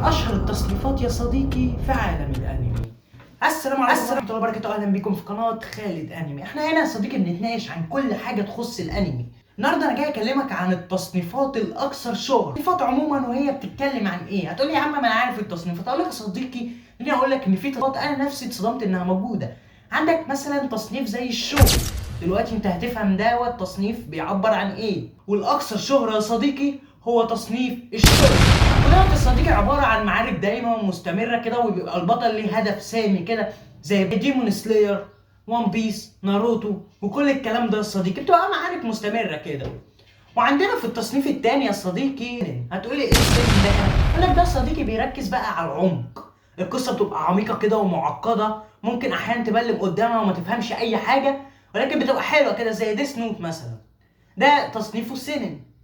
اشهر التصنيفات يا صديقي في عالم الانمي. السلام عليكم ورحمة الله وبركاته، اهلا بكم في قناة خالد انمي. احنا هنا يا صديقي بنتناقش عن كل حاجة تخص الانمي. النهارده انا جاي اكلمك عن التصنيفات الاكثر شهره، التصنيفات عموما وهي بتتكلم عن ايه. هتقول لي يا عم ما انا عارف التصنيفات. اقول لك يا صديقي، خليني اقول لك ان في تصنيفات انا نفسي اتصدمت انها موجودة. عندك مثلا تصنيف زي الشوجو، دلوقتي انت هتفهم دوت تصنيف بيعبر عن ايه. والاكثر شهره يا صديقي هو تصنيف الشوجو، ودوت يا صديقي عبارة عن معارك دايمه ومستمرة كده، وبيبقى البطل ليه هدف سامي كده زي Demon Slayer، One Piece، ناروتو، وكل الكلام ده يا صديقي، بتبقى معارك مستمرة كده. وعندنا في التصنيف الثاني يا صديقي، هتقولي ايه السن ده؟ اقول لك ده يا صديقي بيركز بقى على العمق، القصة بتبقى عميقة كده ومعقدة، ممكن احيانا تبلم قدامها وما تفهمش اي حاجة، ولكن بتبقى حلوة كده زي Death Note مثلا، ده تصنيفه seinen.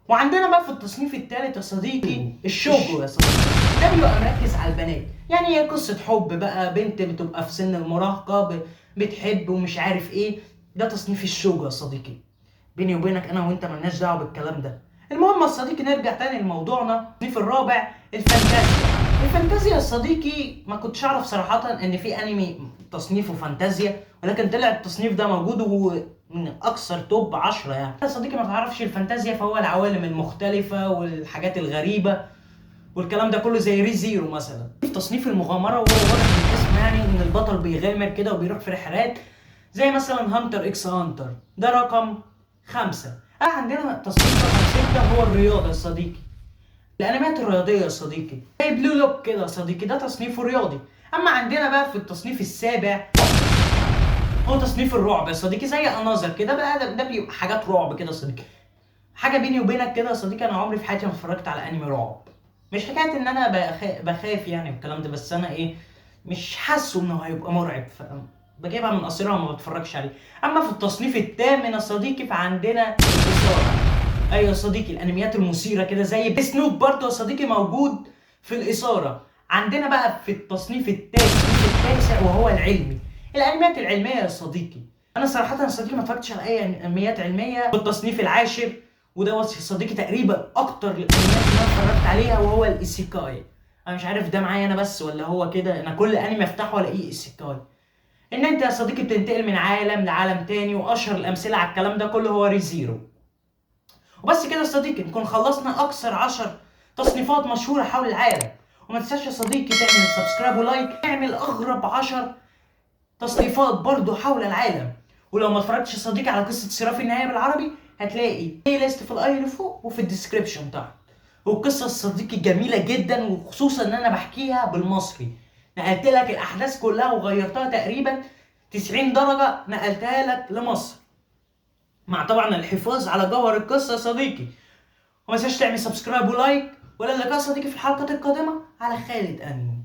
وعندنا بقى في التصنيف الثالث يا صديقي الشوجو يا صديقي، ده بيبقى مركز على البنات، يعني هي قصة حب بقى، بنت بتبقى في سن المراهقة بتحب ومش عارف ايه، ده تصنيف الشوجو يا صديقي. بيني وبينك انا وانت ملناش دعوه بالكلام ده. المهم يا صديقي نرجع تاني لموضوعنا. التصنيف الرابع الفانتازيا. الفانتازيا يا صديقي ما كنتش اعرف صراحة ان في انمي تصنيفه فانتازيا، ولكن طلع التصنيف ده موجود ومن اكثر top 10 يعني. يا صديقي ما تعرفش الفانتازيا فهو العوالم المختلفة والحاجات الغريبة والكلام ده كله زي Re:Zero مثلا. في تصنيف المغامرة، وهو واضح من الاسم يعني ان البطل بيغامر كده وبيروح في رحلات زي مثلا Hunter x Hunter، ده رقم 5. عندنا تصنيف رقم 6 هو الرياضة يا صديقي، الانميات الرياضية يا صديقي زي Blue Lock كده يا صديقي، ده تصنيفه رياضي. اما عندنا بقى في التصنيف السابع هو تصنيف الرعب يا صديقي، زي Another كده بقى، ده بيبقى حاجات رعب كده يا صديقي. حاجة بيني وبينك كده يا صديقي، انا عمري في حياتي ما اتفرجت على انمي رعب، مش حكاية ان انا بخاف يعني والكلام ده، بس انا ايه مش حاسه انه هيبقى مرعب، بجيبها من قصيرها وما بتفرجش عليه. اما في التصنيف الثامن يا صديقي فعندنا الاثارة. ايوه يا صديقي الانميات المثيرة كده زي Death Note برضه يا صديقي موجود في الاثارة. عندنا بقى في التصنيف التاسع وهو العلمي، الانميات العلمية يا صديقي. انا صراحة يا صديقي ما اتفرجتش على اي انميات علمية. في التصنيف العاشر وده يا صديقي تقريبا اكتر الانميات اللي انا اتفرجت عليها وهو ال isekai. انا مش عارف ده معايا انا بس ولا هو كده، انا كل انمي افتحه الاقيه isekai. ان انت يا صديقي بتنتقل من عالم لعالم تاني، واشهر الامثلة على الكلام ده كله هو Re:Zero. وبس كده يا صديقي نكون خلصنا اكثر 10 تصنيفات مشهورة حول العالم. وما تنساش يا صديقي تعمل subscribe و like، اعمل اغرب 10 تصنيفات برضو حول العالم. ولو ما اتفرجتش يا صديقي على قصة سيرافي النهاية بالعربي هتلاقي playlist في ال i اللي فوق وفي ال description تحت. والقصه يا صديقي جميلة جدا، وخصوصا ان انا بحكيها بالمصري، نقلت لك الاحداث كلها وغيرتها تقريبا 90 درجه، نقلتها لك لمصر مع طبعا الحفاظ على جوهر القصة يا صديقي. وما تنساش تعمل subscribe و like، والى اللقاء صديقي في الحلقات القادمة على خالد انمي.